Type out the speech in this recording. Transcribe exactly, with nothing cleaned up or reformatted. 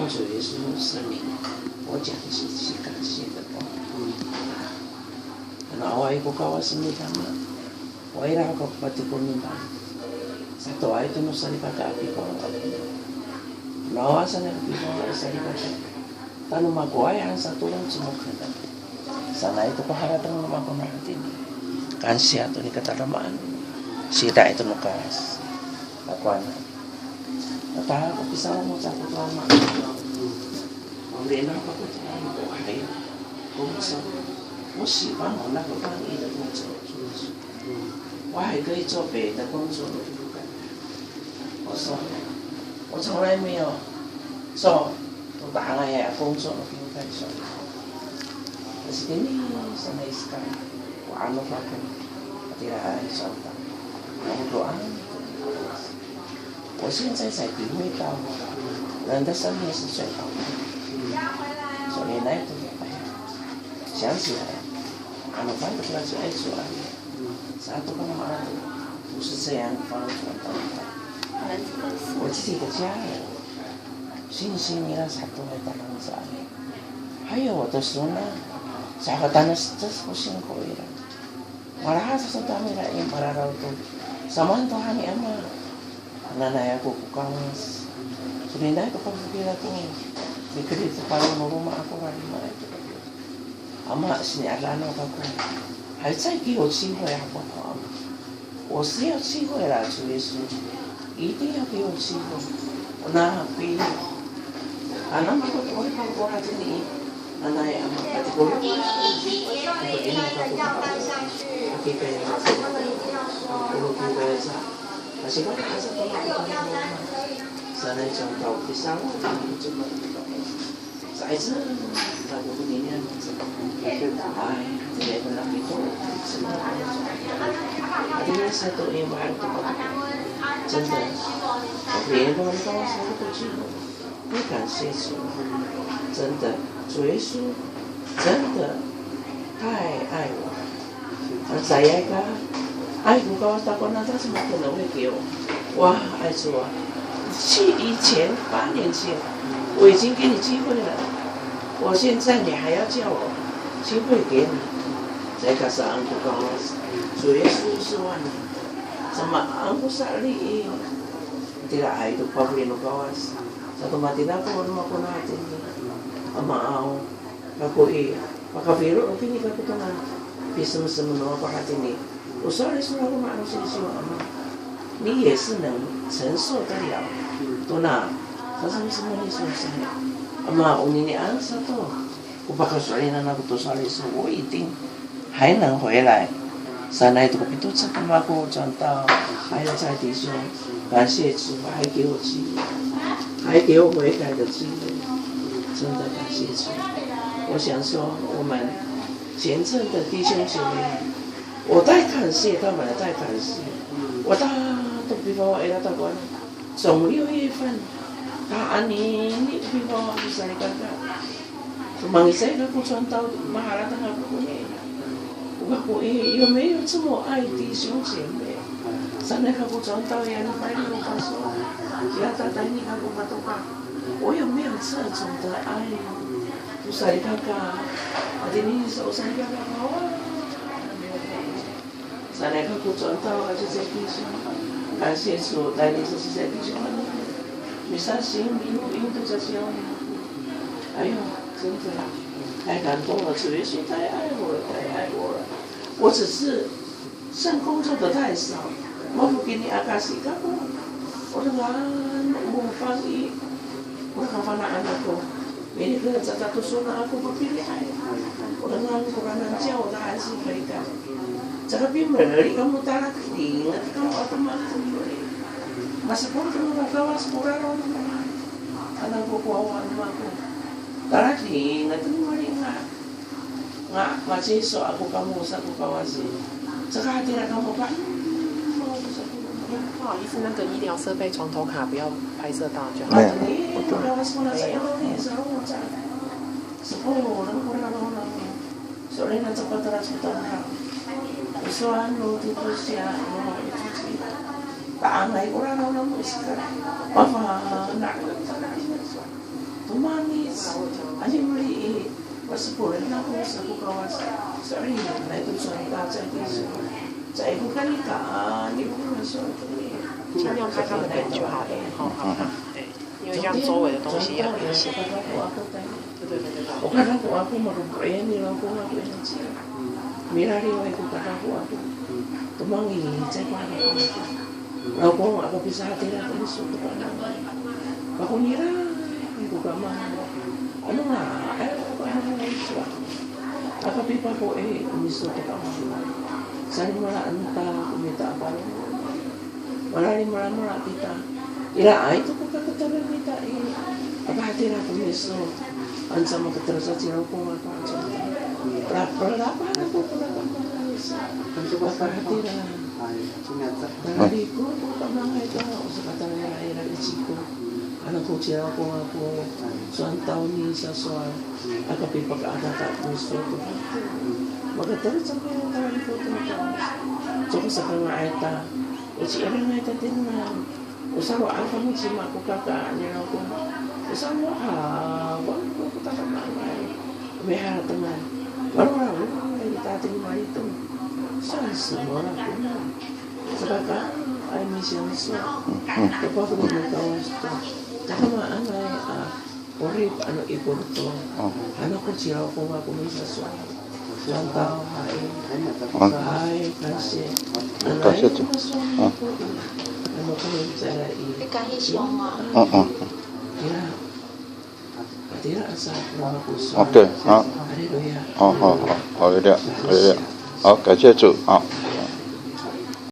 主耶稣圣灵，我讲的是感谢的话。Ano awaay ko Kawas no mita, o ira ko patikol no mita. Sato ay to no salikaka a pipawa. Ano awa sanay a pipawa a salikaka. Tano makowaay han sato, congkenen sanay to ko harateng no mako no hatini. Kansiya to nika tadamaan. Sita ito no Kawas. Takowanan. Ata ko pisalamoc ako to Ama. Pamrina kako to Ama ko hay. 工作，我希望我那个翻译的工作，我还可以做别的工作，我就不敢。我说，我从来没有做不打那样工作，我不敢说。可是今天是那一次，我安排，我对他说，我说啊， 我现在才体会到，人的生命是最宝贵的。所以那一天，哎呀，想起来，啊，我反正不要去爱主啊，啥都干嘛，不是这样方法的。我自己的家人，信心你那啥都会当中，还有我的孙啊，啥个当然是这是不辛苦的。 Malahas to tamira i, mararaw to samaan to hani Ama. Nanay ako ko Kawas. Solinay to pafokil ako. Mikerid to paro no loma' ako, rarima to. Ama, sini'ada no kako. 还再给我机会好不好？我是要机会啦，主耶稣。 一定要给我机会。Ona hapi. Ano mako to, ori ko hatini. Nanay Ama, patikol. Hapi kay. Hapi kay. Sanay 讲到第三个，这个 Sa icel, sa ko koninian, ay, tingay ko na pito, icel na ko. Ati na sato i, mahal to pa. 真的，我连我的高山都去过，我感谢主，真的，主耶稣真的太爱我。 Cayay ka, ay, ko Kawas, takowanan sa, 怎么可能会给我？哇，爱主啊，七以前，八年前，我已经给你机会了，我现在你还要叫我机会给你？Caay ka saan ko Kawas, 主耶稣是万能的，怎么安不下利益？Tiraay to pafeli no Kawas, sato matira ko, no mako no hatini, Ama aw. Kako i, pakafilo itini kako tona pisemsem no mako hatini. O sowal iso to mako no singsi, Ama, 你也是能承受得了。Tona, sasemsem ni singsi. Ama, oninian sato ko pakaso'elin ako to sowal iso, 我一定 还能回来。Sanay to ko pito caay ko mako, 转到，还有在弟兄，感谢主，还给我机会，还给我悔改的机会，真的感谢主。我想说，我们虔诚的弟兄姐妹，我太感谢他们了，太感谢。我大都比方我哎，那大官，从六月份，他安妮，你比方我不是那个。 Mangicay kako 传道, maharateng kako koni. O kako i, 有没有这么爱弟兄姐妹？Sanay kako 传道 ya, ni pay no paso. Ya, tatayni kako matoka. 我有没有这种的爱？O salikaka. Hatini sa, o salikaka, hawa. Sanay kako 传道 a cecay 弟兄, 感谢主带领这些弟兄们, misasing, mihoin to caciyaw. 哎呦，真的太感动了，主耶稣太爱我了，太爱我了。我只是圣工做的太少，mafokil i, akasi kako, o dengan 模范 i, o dengan fana' anak ko. Ini ko caay to sona ako mapiliay. O dengan ko kanan ciyaw, o tahan si Amerika. Caka pimeli kamo, talatinget kamo ako mapimeli. Masapor kamo no Kawas ko raraw no mako. Anak ko, ko wawa no mako. Talatinget kamo meli nga. Nga, maciso ako kamo sa ko Kawas. Caka hatira kamo ka. 不好意思，那个医疗设备床头卡不要拍摄到就好。没有，我懂。Mangic, ani meli i, masepolen ako sa ko Kawas, sa'orina to cowa ka caay kiso. Caay ko kanika, ani ko na so to ni. 尽量看他们的感觉好了，好好看。对，因为这样周围的东西也很明显。对对对对对。O kadako ako, maro ko eni, law ko ako eni. Milaliway ko kadako ako. Tomangic, caay ko ako. Law ko ako pisahatira to miso to kamangay. Ako nira, ko kamangay. Ano nga, ay, ko kamangay sa. Aka pipako e, miso to kamangay. Saan mo na anta, kumita ako. Malalim, malalim, malalim kita. Ira ay to ko kaketeren kita i. Aka hatira ko miso. Anca maketer sa ci Lawkong ako aca. Ra, ra, ra, pa, ra, ko, ko, ra, pa, ra, sa. Aka hatira. Ay, singata. Tangadi ko, ko kamangay to, o sakatangay ira i ciko. Ano ko ci Lawkong ako, sowal tawni sa sowal, aka pipakaadada ko miso to. Makaterec sa ko tangadi ko to. Saka sakanga'ay ta, o ci'erangay ta tinian. O salo'an kamo cima ko kaka ni Lawkong. O salo'an, wa ko ko takamangay. Mihatengan. Maro, maro, ay, tati ni Malitung. Saan sa mora ko. Saka ka, ay, misiyan so. Kapag ko Kawas to. Takamaanay, a, 'orip ano ikor to. Ano ko ci Lawkong ako misasowal. Saan taw, hay. Hay, kansiya. Kansiya to. Ano ko cara i. Ika hi siya ma. Ira. Ira asa, no mako sowal. Okay, ha. Haleluya. O, ha, ha. Haleluya. Haleluya. 好，感谢主，好。